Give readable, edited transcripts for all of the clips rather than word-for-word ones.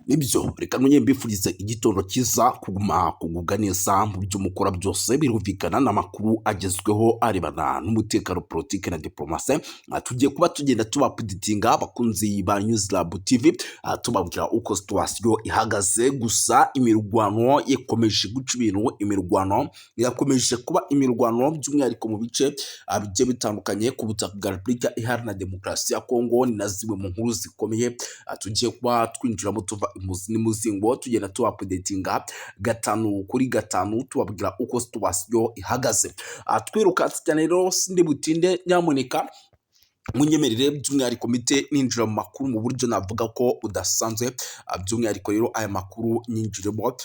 Nibyo, reka nongere mbifurize igitondo cyiza, kuguma kugubwa neza mu byo mukora byose. Birumvikana n'amakuru agezweho arebana n'umutekano, politiki na diplomasi. Tugiye kuba tugenda tubaupdatinga, abakunzi ba News Lab TV, tubabwira uko situation ihagaze. Gusa imirwano ikomeje guca ibintu, imirwano yakomeje kuba imirwano, by'umwihariko mu bice bigiye bitandukanye ku butaka bwa Repubulika Iharanira Demokarasi ya Kongo. Ni na zimwe mu nkuru zikomeye tugiye kuba twinjiramo tuva imuzi n'umuzingo, tugenda tubaupdatinga gatanu kuri gatanu, tubabwira uko situation ihagaze. Twirukanse cyane rero, sindi butinde. Nyamuneka munyemerere by'umwihariko mite ninjira mu makuru mu buryo navuga ko budasanzwe. By'umwihariko rero aya makuru nyinjiremo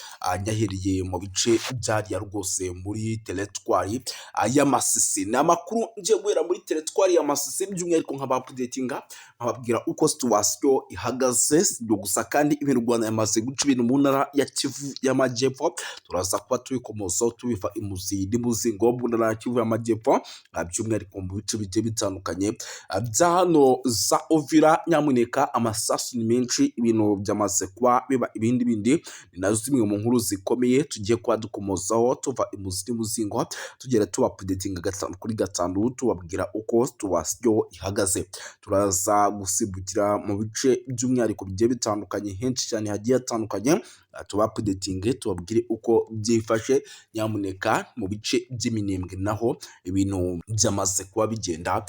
nyahereye mu bice byariya rwose muri teritwari ya Masisi. Ni amakuru ngiye guhera muri teritwari ya Masisi, by'umwihariko nkabaupdatinga, nkababwira uko situation ihagaze. Si ibyo gusa kandi, imirwano yamaze guca ibintu mu ntara ya Kivu y'Amajyepfo. Turaza kuba tubikomozaho tubiva imuzi n'umuzingo mu ntara ya Kivu y'Amajyepfo, by'umwihariko mu bice bigiye bitandukanye bya hano za Uvira. Nyamuneka amasasu ni menshi, ibintu byamaze kuba biba ibindi bindi. Ni nazo zimwe mu nkuru zikomeye tugiye kuba dukomozaho tuva imuzi n'umuzingo, tugera tubaupdatinga gatanu kuri gatanu, tubabwira uko situation ihagaze. Turaza gusimbukira mu bice by'umwihariko bigiye bitandukanye, henshi cyane hagiye hatandukanye, tubaupdatinge, tubabwire uko byifashe. Nyamuneka mu bice by'iminembwe naho ibintu byamaze kuba bigenda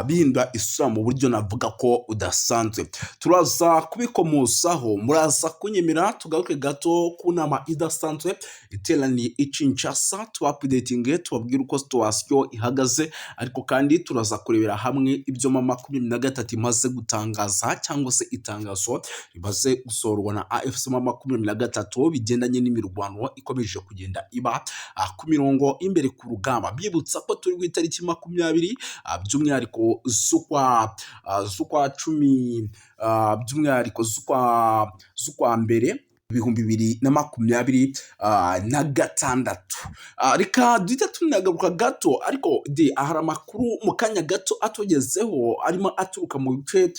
bihindura isura mu buryo navuga ko budasanzwe. Turaza kubikomozaho. Muraza kunyemera tugaruke gato ku nama idasanzwe iteraniye i Kinshasa, tubaupdatinge, tubabwire uko situation ihagaze. Ariko kandi turaza kurebera hamwe ibyo M23 imaze gutangaza, cyangwa se itangazo rimaze gusohorwa na AFC M23 bigendanye n'imirwano ikomeje kugenda iba ku mirongo imbere ku rugamba. Bibutsa ko turi ku itariki 20, by'umwihariko z'ukwa 10, by'umwihariko z'ukwa mbere 2026. Reka duhite tunagaruka gato, ariko de hari amakuru mu kanya gato atugezeho arimo aturuka mu bice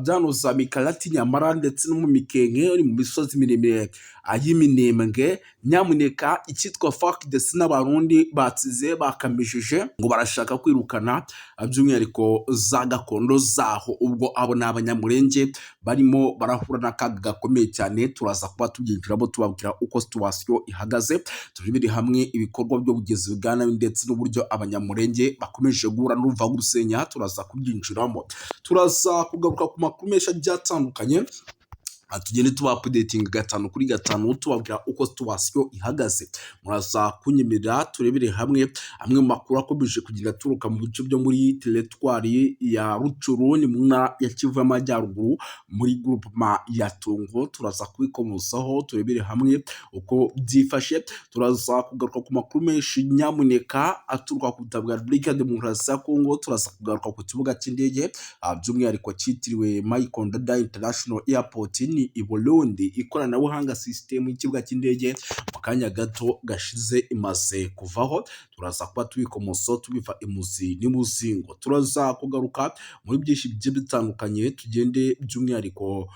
byano za Mikarati, Nyamara ndetse no mu Mikenke, uri mu misozi miremire y'iminembwe. Nyamuneka icyitwa FARDC n'Abarundi batsize bakamishije ngo barashaka kwirukana by'umwihariko za gakondo zaho. Ubwo abo ni Abanyamurenge barimo barahura n'akaga gakomeye cyane. Turaza kuba tubyinjiramo, tubabwira uko situation ihagaze, turebere hamwe ibikorwa by'ubugizi bwa nabi ndetse n'uburyo Abanyamurenge bakomeje guhura n'uruva gusenya. Turaza kubyinjiramo, turaza kugaruka ku makuru menshi agiye atandukanye, tugende tuba updating gatanu kuri gatanu, tubabwira uko situation ihagaze. Muraza kunyemerera turebere hamwe amwe mu makuru akomeje kugenda aturuka mu bice byo muri teritwari ya Rutshuru, ni mu ntara ya Kivu y'Amajyaruguru, muri groupement ya Tongo. Turaza kubikomozaho, turebere hamwe uko byifashe. Turaza kugaruka ku makuru menshi, nyamuneka, aturuka ku butaka bwa Repubulika ya Demokarasi ya Kongo. Turaza kugaruka ku kibuga cy'indege, by'umwihariko cyitiriwe Michael Ndadaye International Airport, ni i Burundi. Ikoranabuhanga, sisitemu y'ikibuga cy'indege, mu kanya gato gashize imaze kuvaho. Turaza kuba tubikomoso tubiva imuzi n'imuzingo. Turaza kugaruka muri byinshi bigiye bitandukanye, tugende by'umwihariko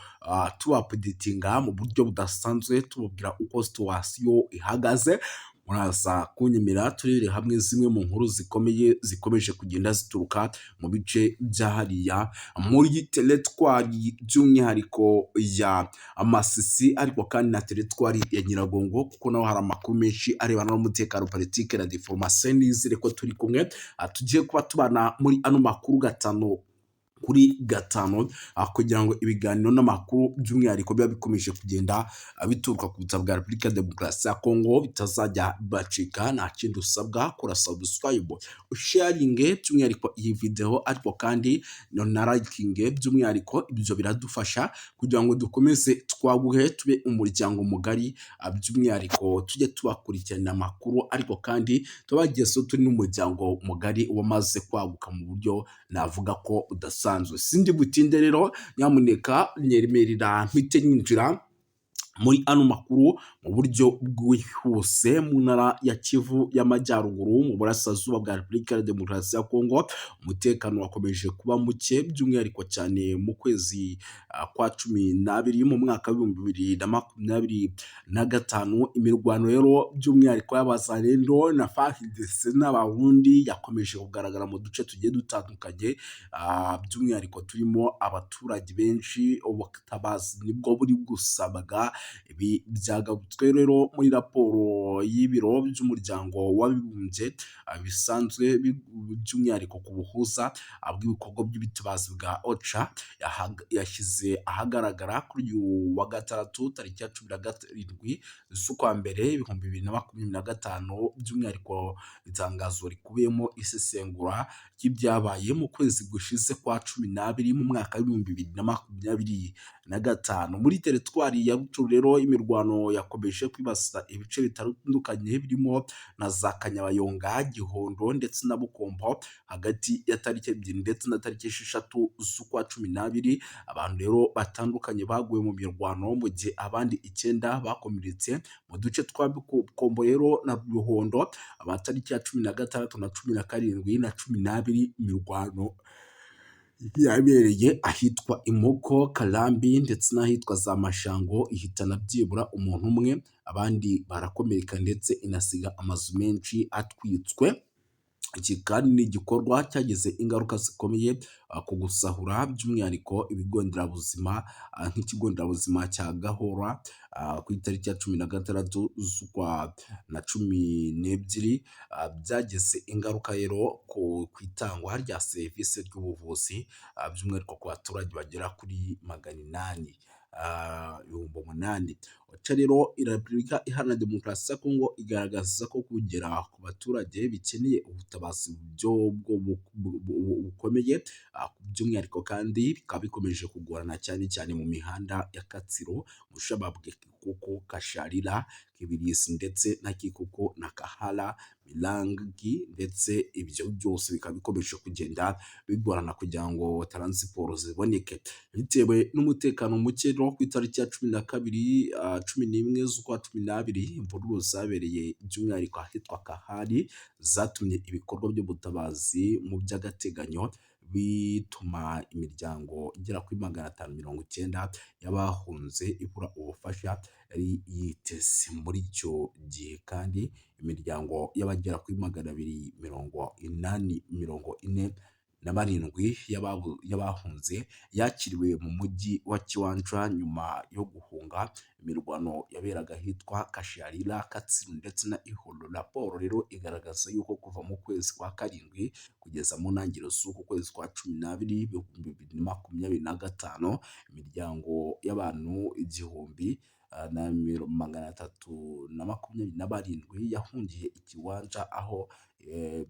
tubaupdatinga mu buryo budasanzwe, tubabwira uko situation ihagaze. Muraza kunyemera turebere hamwe zimwe mu nkuru zikomeye zikomeje kugenda zituruka mu bice bya hariya muri teritwari by'umwihariko ya Masisi, ariko kandi na teritwari ya Nyiragongo, kuko naho hari amakuru menshi arebana n'umutekano, politike na diplomasi. Nizere ko turi kumwe, tugiye kuba tubana muri ano makuru gatanu kuri gatanu, kugira ngo ibiganiro n'amakuru by'umwihariko biba bikomeje kugenda bituruka ku butaka bwa Repubulika ya Demokarasi ya Kongo bitazajya bacika. Nta kindi usabwa, kora subscribe, usharinge by'umwihariko iyi video, ariko kandi na likinge by'umwihariko. Ibyo biradufasha kugira ngo dukomeze twaguhe, tube umuryango mugari, by'umwihariko tujye tubakurikirana amakuru, ariko kandi tubagezeho turi n'umuryango mugari wamaze kwaguka mu buryo navuga ko udasanzwe. Sindi butinde rero, nyamuneka nyemerera mpite nyinjira Muri ano makuru mu buryo bwihuse, mu ntara ya Kivu y'Amajyaruguru, mu burasirazuba bwa Repubulika ya Demokarasi ya Kongo, umutekano wakomeje kuba muke, by'umwihariko cyane mu kwezi kwa 12 mu mwaka wa 2025. Imirwano rero, by'umwihariko y'Abazalendo na FARDC n'Abarundi, yakomeje kugaragara mu duce tugiye dutandukanye, by'umwihariko turimo abaturage benshi. Ubutabazi nibwo buri gusabwa. Ibi byagarutswe rero muri raporo y'ibiro by'Umuryango w'Abibumbye bisanzwe, by'umwihariko ku buhuza bw'ibikorwa by'ubutabazi bwa OCHA, yashyize ahagaragara kuri uyu wa gatandatu, tariki ya 17 z'ukwa mbere 2025. By'umwihariko itangazo rikubiyemo isesengura ry'ibyabaye mu kwezi gushize kwa 12 mu mwaka wa 2025. Muri teritwari ya Rutshuru rero, imirwano yakomeje kwibasira ibice bitandukanye birimo na za Kanyabayonga, Gihondo ndetse na Bukombo hagati ya tariki 2 ndetse na tariki 6 z'ukwa 12. Abantu rero batandukanye baguye mu mirwano, mu gihe abandi icyenda bakomeretse mu duce twa Bukombo rero na Ruhondo. Amatariki ya 16 na 17 na 12, imirwano yabereye ahitwa Imoko, Karambi ndetse n'ahitwa za Mashango, ihitana byibura umuntu umwe, abandi barakomereka, ndetse inasiga amazu menshi atwitswe. Iki kandi ni igikorwa cyagize ingaruka zikomeye ku gusahura, by'umwihariko ibigo nderabuzima nk'ikigo nderabuzima cya Gahora. Ku itariki ya 16 z'ukwa na 12, byagize ingaruka rero ku itangwa rya serivisi ry'ubuvuzi, by'umwihariko ku baturage bagera kuri 800, 8000. OCHA rero, Repubulika Iharanira Demokarasi ya Kongo igaragaza ko kugera ku baturage bikeneye ubutabazi bukomeye, by'umwihariko kandi bikaba bikomeje kugorana cyane cyane mu mihanda ya Katsiro, Mushababwe, Kikuku, Kasharira, Kibirizi ndetse na Kikuku na Kahara, Mirangi, ndetse ibyo byose bikaba bikomeje kugenda bigorana kugira ngo transport ziboneke bitewe n'umutekano muke. Rero ku itariki ya 12, 11 z'ukwa 12, imvururu zabereye by'umwihariko ahitwa Kahari zatumye ibikorwa by'ubutabazi mu by'agateganyo bituma imiryango igera kuri 590 y'abahunze ibura ubufasha yari yiteze. Muri icyo gihe kandi, imiryango y'abagera kuri 280 47 y'abahunze yakiriwe mu mujyi wa Kiwanja nyuma yo guhunga imirwano yaberaga ahitwa Kasharira, Katsiru ndetse na Ihoro. Raporo rero igaragaza yuko kuva mu kwezi kwa karindwi kugeza mu ntangiriro z'uku kwezi kwa 12 2025, imiryango y'abantu 1327 yahungiye i Kiwanja, aho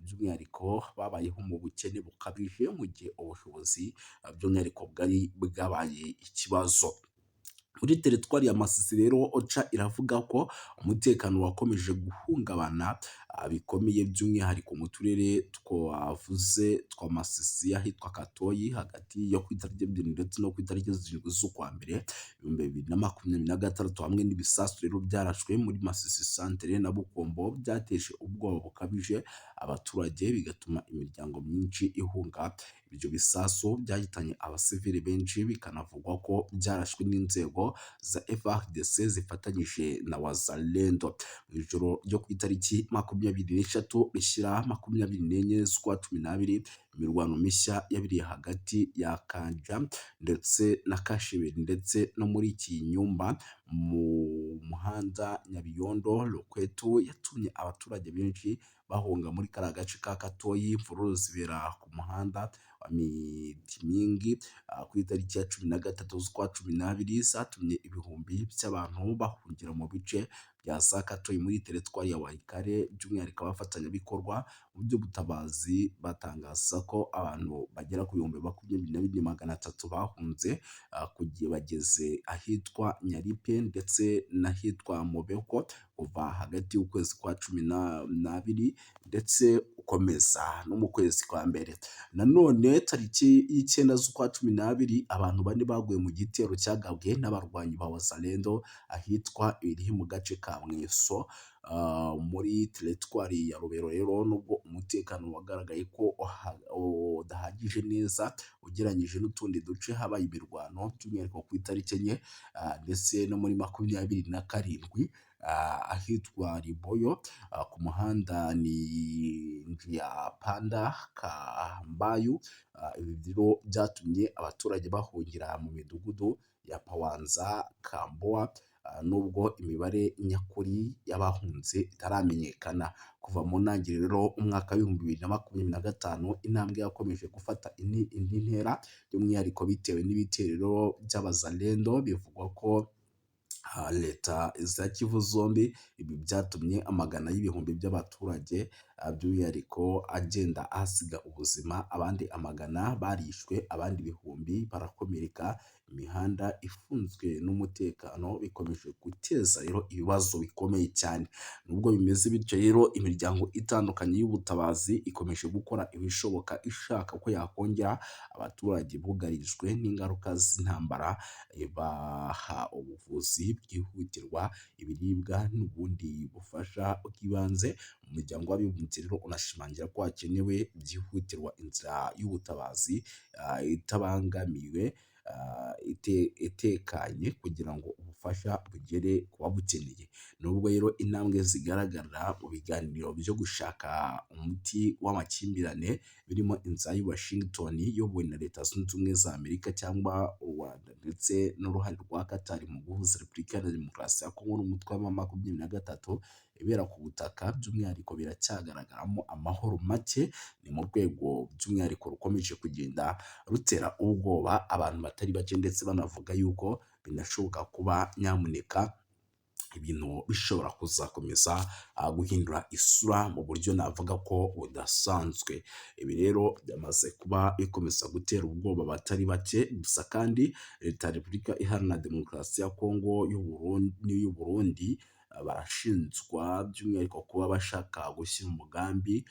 by'umwihariko babayeho mu bukene bukabije, mu gihe ubushobozi by'umwihariko bwari bwabaye ikibazo. Muri teritwari ya Masisi rero, OCHA iravuga ko umutekano wakomeje guhungabana bikomeye, by'umwihariko mu turere twavuze twa Masisi, ahitwa Katoyi, hagati yo ku itariki 2 ndetse no ku itariki 7 z'ukwa mbere 2026, hamwe n'ibisasu rero byarashwe muri Masisi santere na Bukombo, byateje ubwoba bukabije abaturage, bigatuma imiryango myinshi ihunga. Ibyo bisasu byahitanye abasivili benshi, bikanavugwa ko byarashwe n'inzego za FARDC zifatanyije na Wazalendo. Mu ijoro ryo ku itariki 23 rishyira 24 z'ukwa 12, imirwano mishya yabereye hagati ya Kanja ndetse na Kasheberi ndetse no muri Kinyumba mu muhanda Nyabiyondo Rukweto, yatumye abaturage benshi bahunga muri kariya gace ka Katoyi. Imvururu zibera ku muhanda wa Mitimingi ku itariki ya 13 z'ukwa 12 zatumye ibihumbi by'abantu bahungira mu bice. bya za Katoyi muri teritwari ya Walikale, by'umwihariko abafatanyabikorwa mu by'ubutabazi batangaza ko abantu bagera ku 24,300 bahunze kugiye bageze ahitwa Nyaripe ndetse n'ahitwa Mobeko kuva hagati y'ukwezi kwa 12 ndetse ukomeza no mu kwezi kwa mbere. Nanone tariki 9 z'ukwa 12 abantu 4 baguye mu gitero cyagabwe n'abarwanyi ba Wazalendo ahitwa iri mu gace ka Mweso muri teritwari ya Rubero. Rero nubwo umutekano wagaragaye ko udahagije neza ugereranyije n'utundi duce habaye imirwano, by'umwihariko ku itariki 4 ndetse no muri 27 ahitwa Riboyo ku muhanda ni ya Panda Kambayu. Ibi biro byatumye abaturage bahungira mu midugudu ya Pawanza Kamboa, nubwo imibare nyakuri y'abahunze itaramenyekana. Kuva mu ntangiriro umwaka w'2025 intambwe yakomeje gufata indi ntera, by'umwihariko bitewe n'ibitero by'Abazalendo bivugwa ko leta za Kivu zombi. Ibi byatumye amagana y'ibihumbi by'abaturage by'umwihariko agenda ahasiga ubuzima, abandi amagana barishwe, abandi ibihumbi barakomereka, imihanda ifunzwe n'umutekano bikomeje guteza rero ibibazo bikomeye cyane. Nubwo bimeze bityo rero, imiryango itandukanye y'ubutabazi ikomeje gukora ibishoboka ishaka ko yakongera abaturage bugarijwe n'ingaruka z'intambara, baha ubuvuzi bwihutirwa, ibiribwa n'ubundi bufasha bw'ibanze. Umuryango w'abibumbye rero unashimangira ko hakenewe byihutirwa inzira y'ubutabazi itabangamiwe, itekanye kugira ngo ubufasha bugere ku babukeneye. Nubwo rero intambwe zigaragara mu biganiro byo gushaka umuti w'amakimbirane birimo inzira y'i Washington iyobowe na Leta Zunze Ubumwe za Amerika cyangwa u Rwanda ndetse n'uruhare rwa Qatar mu guhuza Repubulika Iharanira Demokarasi ya Kongo n'umutwe wa M23 ibera ku butaka, by'umwihariko biracyagaragaramo amahoro make. Ni mu rwego by'umwihariko rukomeje kugenda rutera ubwoba abantu batari bake, ndetse banavuga yuko binashoboka kuba nyamuneka ibintu bishobora kuzakomeza guhindura isura mu buryo navuga ko budasanzwe. Ibi rero byamaze kuba bikomeza gutera ubwoba batari bake. Gusa kandi Leta ya Repubulika Iharanira Demokarasi ya Kongo n'iy'u Burundi barashinjwa by'umwihariko kuba bashaka gushyira umugambi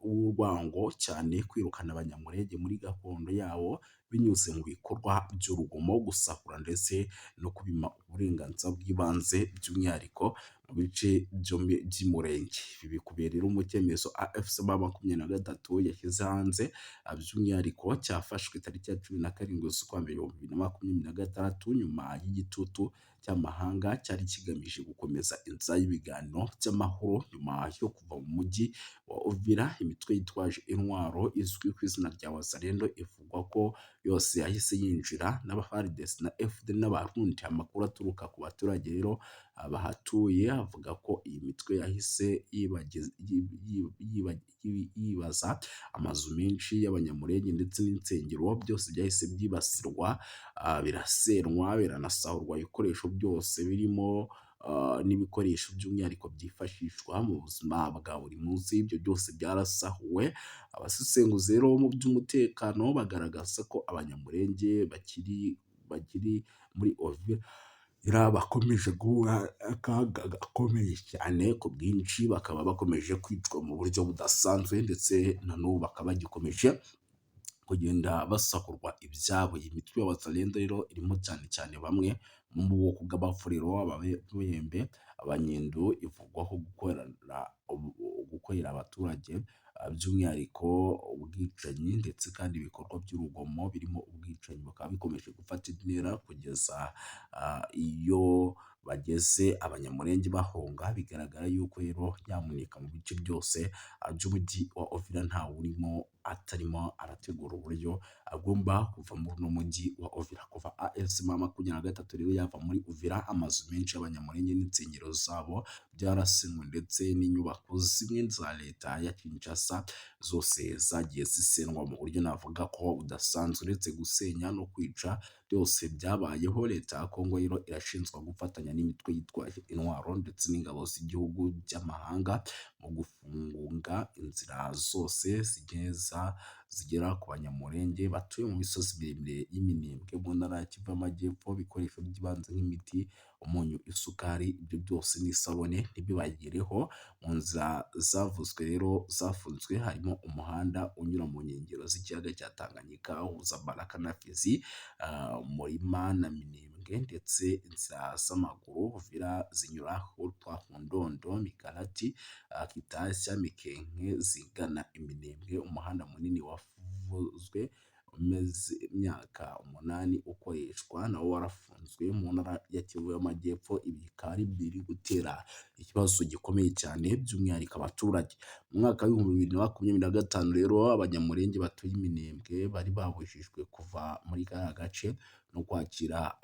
w'urwango cyane, kwirukana Abanyamulenge muri gakondo yabo binyuze mu bikorwa by'urugomo, gusahura ndetse no kubima uburenganzira bw'ibanze, by'umwihariko mu bice by'Umurenge. Ibi bikubiye rero mu cyemezo AFC M23 yashyize hanze, by'umwihariko cyafashwe tariki ya 17 z'ukwa mbere 2026 nyuma y'igitutu cy'amahanga, cyari kigamije gukomeza inzira y'ibiganiro by'amahoro nyuma yo kuva mu mujyi wa Uvira. Imitwe yitwaje intwaro izwi ku izina rya Wazalendo ivugwa ko yose yahise yinjira n'aba FARDC na FDL n'Abarundi. Amakuru aturuka ku baturage rero bahatuye avuga ko iyi mitwe yahise yibaza amazu menshi y'Abanyamulenge ndetse n'insengero, byose byahise byibasirwa, birasenwa, biranasahurwa, ibikoresho byose birimo n'ibikoresho by'umwihariko byifashishwa mu buzima bwa buri munsi, ibyo byose byarasahuwe. Abasesenguzi rero mu by'umutekano bagaragaza ko Abanyamulenge bakiri muri Uvira bakomeje guhura akaga gakomeye cyane ku bwinshi, bakaba bakomeje kwicwa mu buryo budasanzwe, ndetse na n'ubu bakaba bagikomeje kugenda basakurwa ibyabo. Iyi mitwe y'Abazalendo rero irimo cyane cyane bamwe mu bwoko bw'Abafurero, Ababembe, Abanyendu, ivugwaho gukorera abaturage by'umwihariko ubwicanyi, ndetse kandi ibikorwa by'urugomo birimo ubwicanyi bukaba bikomeje gufata intera kugeza iyo bageze Abanyamulenge bahunga. Bigaragara yuko rero nyamuneka mu bice byose by'umujyi wa Uvira ntawe urimo. atarimo arategura uburyo agomba kuva muri uno mujyi wa Uvira. Kuva AFC M23 rero yava muri Uvira, amazu menshi y'Abanyamulenge n'insengero zabo byarasenywe, ndetse n'inyubako zimwe za leta ya Kinshasa zose zagiye zisenwa mu buryo navuga ko budasanzwe. Uretse gusenya no kwica byose byabayeho, leta ya Kongo rero irashinjwa gufatanya n'imitwe yitwaje intwaro ndetse n'ingabo z'igihugu by'amahanga mu gufunga inzira zose zigeza zigera ku Banyamulenge batuye mu misozi miremire y'Iminembwe mu ntara ya Kivu y'Amajyepfo. Ibikoresho by'ibanze nk'imiti, umunyu, isukari, ibyo byose n'isabune ntibibagereho. Mu nzira zavuzwe rero zafunzwe harimo umuhanda unyura mu nkengero z'ikiyaga cya Tanganyika uhuza Baraka na Fizi, Murima na Minembwe, ndetse inzira z'amaguru Uvira zinyura ahitwa Ndondo, Mikarati, Kitashya, Mikenke zigana Iminembwe. Umuhanda munini wavuzwe umeze imyaka 8 ukoreshwa nawo warafunzwe mu ntara ya Kivu y'Amajyepfo. Ibi bikaba ari biri gutera ikibazo gikomeye cyane by'umwihariko abaturage. Mu mwaka wa 2025 rero Abanyamulenge batuye Iminembwe bari babujijwe kuva muri kariya gace no kwakira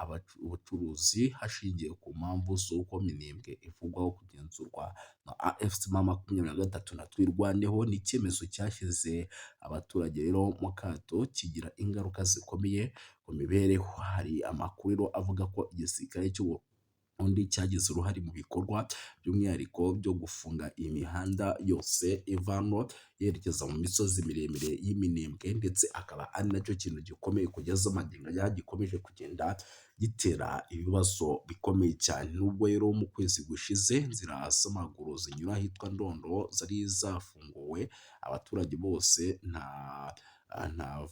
ubucuruzi hashingiwe ku mpamvu z'uko Minembwe ivugwaho kugenzurwa na AFC M23 na Twirwaneho. Ni icyemezo cyashyize abaturage rero mu kato, kigira ingaruka zikomeye ku mibereho. Hari amakuru avuga ko igisirikare cy'u Burundi cyagize uruhare mu bikorwa by'umwihariko byo gufunga imihanda yose ivamo yerekeza mu misozi miremire y'Iminembwe, ndetse akaba ari nacyo kintu gikomeye kugeza magingo aya gikomeje kugenda gitera ibibazo bikomeye cyane. Nubwo rero mu kwezi gushize inzira z'amaguru zinyura ahitwa Ndondo zari zafunguwe, abaturage bose nta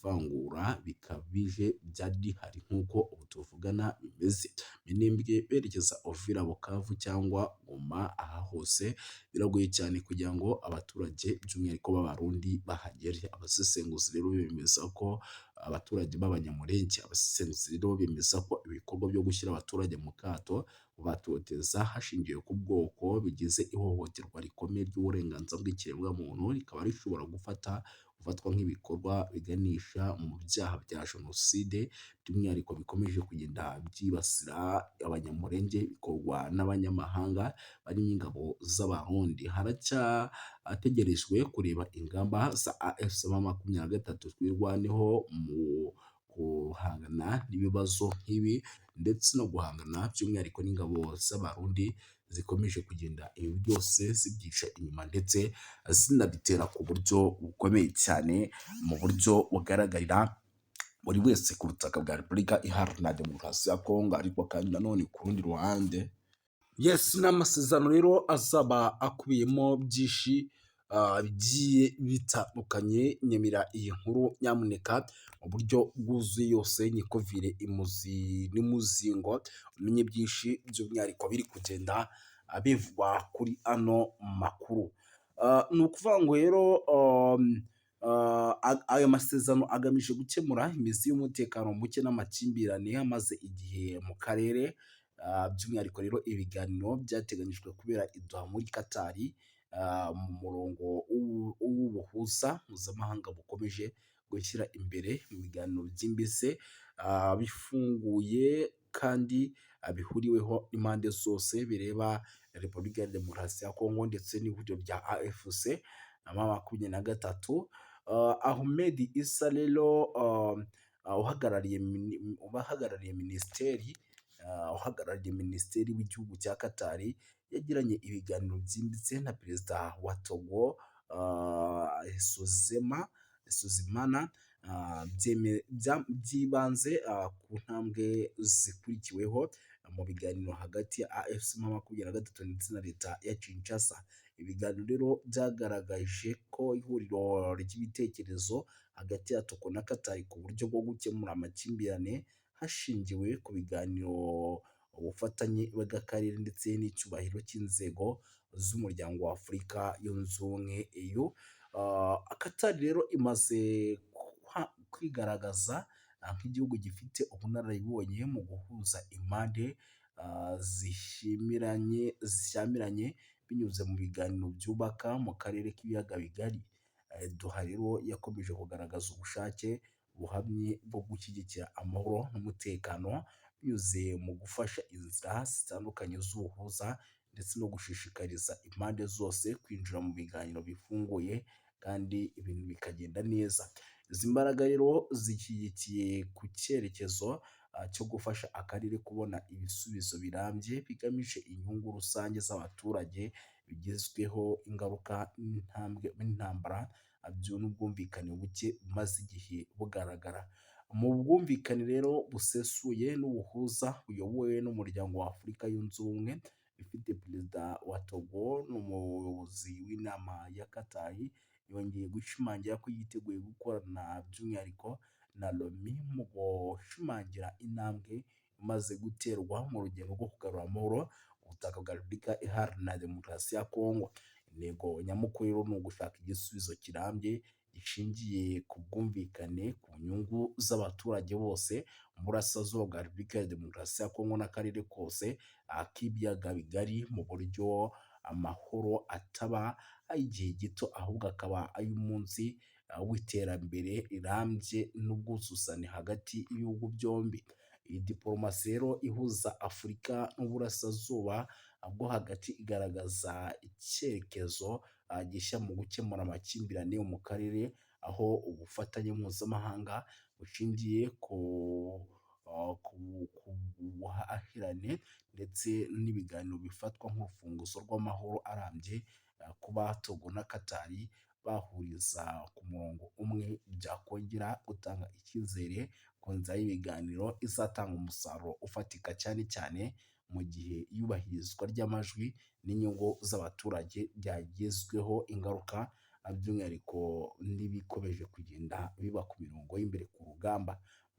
vangura bikabije byari rihari nk'uko ubu tuvugana bimeze. Minembwe berekeza Uvira, Bukavu cyangwa Goma, aha hose biragoye cyane kugira ngo abaturage by'umwihariko b'Abarundi bahagere. Abasesenguzi rero bemeza ko abaturage b'Abanyamulenge, abasesenguzi rero bemeza ko ibikorwa byo gushyira abaturage mu kato, kubatoteza hashingiwe ku bwoko, bigize ihohoterwa rikomeye ry'uburenganzira bw'ikiremwamuntu, rikaba rishobora gufatwa nk'ibikorwa biganisha mu byaha bya jenoside, by'umwihariko bikomeje kugenda byibasira Abanyamulenge bikorwa n'abanyamahanga barimo ingabo z'Abarundi. Haracyategerejwe kureba ingamba za AFC M23 Twirwaneho mu guhangana n'ibibazo nk'ibi, ndetse no guhangana by'umwihariko n'ingabo z'Abarundi zikomeje kugenda ibi byose zibyica inyuma, ndetse zinabitera ku buryo bukomeye cyane, mu buryo bugaragarira buri wese ku butaka bwa Repubulika Iharanira Demokarasi ya Kongo. Ariko kandi nanone ku rundi ruhande, yes, ni amasezerano rero azaba akubiyemo byinshi bigiye bitandukanye. Nyemera iyi nkuru nyamuneka mu buryo bwuzuye yose, nyikovire imuzi n'umuzingo, umenye byinshi by'umwihariko biri kugenda bivugwa kuri ano makuru. Ni ukuvuga ngo rero ayo masezerano agamije gukemura imizi y'umutekano muke n'amakimbirane amaze igihe mu karere. By'umwihariko rero ibiganiro byateganyijwe kubera i Doha muri Katari, mu murongo w'ubuhuza mpuzamahanga bukomeje gushyira imbere mu biganiro byimbitse, bifunguye kandi bihuriweho impande zose, bireba Repubulika ya Demokarasi ya Kongo ndetse n'ihuriro rya AFC M23. Ahmed Issa rero uhagarariye minisiteri w'igihugu cya Katari yagiranye ibiganiro byimbitse na perezida wa Togo Sozimana, byibanze ku ntambwe zikurikiweho mu biganiro hagati ya AFC M23 ndetse na leta ya Kinshasa. Ibiganiro rero byagaragaje ko ihuriro ry'ibitekerezo hagati ya Togo na Katari ku buryo bwo gukemura amakimbirane hashingiwe ku biganiro, ubufatanye bw'akarere ndetse n'icyubahiro cy'inzego z'umuryango wa Afurika yunze ubumwe, EU. Katari rero imaze kwigaragaza nk'igihugu gifite ubunararibonye mu guhuza impande zishyamiranye binyuze mu biganiro byubaka mu karere k'ibiyaga bigari. Doha rero yakomeje kugaragaza ubushake buhamye bwo gushyigikira amahoro n'umutekano binyuze mu gufasha inzira zitandukanye z'ubuhuza ndetse no gushishikariza impande zose kwinjira mu biganiro bifunguye kandi ibintu bikagenda neza. Izi mbaraga rero zishyigikiye ku cyerekezo cyo gufasha akarere kubona ibisubizo birambye bigamije inyungu rusange z'abaturage bigizweho ingaruka n'intambwe n'intambara n'ubwumvikane buke bumaze igihe bugaragara. Mu bwumvikane rero busesuye n'ubuhuza buyobowe n'Umuryango wa Afurika Yunze Ubumwe, ifite Perezida wa Togo n'umuyobozi w'inama ya Katari, yongeye gushimangira ko yiteguye gukorana by'umwihariko na Loni mu gushimangira intambwe imaze guterwa mu rugendo rwo kugarura amahoro ku butaka bwa Repubulika Iharanira Demokarasi ya Kongo. Intego nyamukuru rero ni ugushaka igisubizo kirambye gishingiye ku bwumvikane ku nyungu z'abaturage bose mu burasirazuba bwa Repubulika ya Demokarasi ya Kongo n'akarere kose k'ibiyaga bigari mu buryo amahoro ataba ay'igihe gito ahubwo akaba ay'umunsi w'iterambere rirambye n'ubwuzuzanye hagati y'ibihugu byombi. Iyi diporomasi rero ihuza Afurika n'Uburasirazuba bwo hagati igaragaza icyerekezo gishya mu gukemura amakimbirane yo mu karere, aho ubufatanye mpuzamahanga bushingiye ku buhahirane ndetse n'ibiganiro bifatwa nk'urufunguzo rw'amahoro arambye, kuba Togo na Katari bahuriza ku murongo umwe byakongera gutanga icyizere ku nzira y'ibiganiro izatanga umusaruro ufatika cyane cyane mu gihe iyubahirizwa ry'amajwi n'inyungu z'abaturage byagizweho ingaruka by'umwihariko n'ibikomeje kugenda biba ku mirongo y'imbere ku rugamba.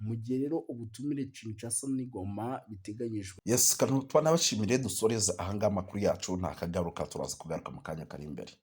Mu gihe rero ubutumire Kinshasa n'i Goma biteganyijwe. Yes, tubanabashimire, dusoreza ahangaha amakuru yacu. Ntakagaruka, turaza kugaruka mu kanya kari imbere.